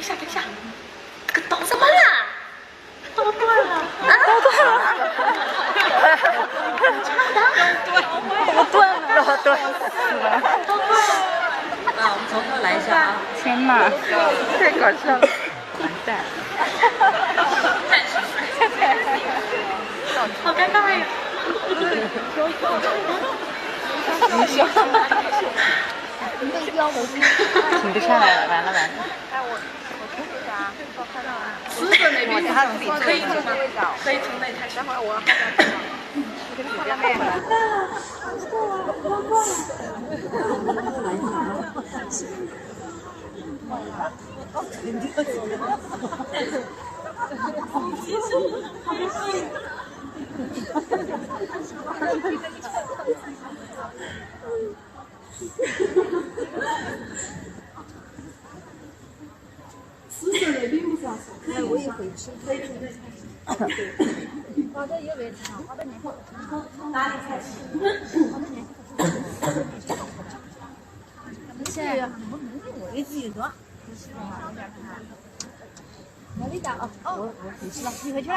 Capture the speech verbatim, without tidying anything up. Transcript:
等一下，等一下，这个刀怎么了？刀断了。啊？刀断了。刀断了。啊，我们从头来一下啊。天哪，太搞笑了。完蛋。好尴尬呀。停不下来了，完了完了。死者那边可以从那开始。等会儿我死者的并不是啊，可以，我也可以吃。可以从这里开始。花的又没吃，花的没吃。哪里开始？现在我一直有多。哪里的？哦，哦，我回去了，你回去了。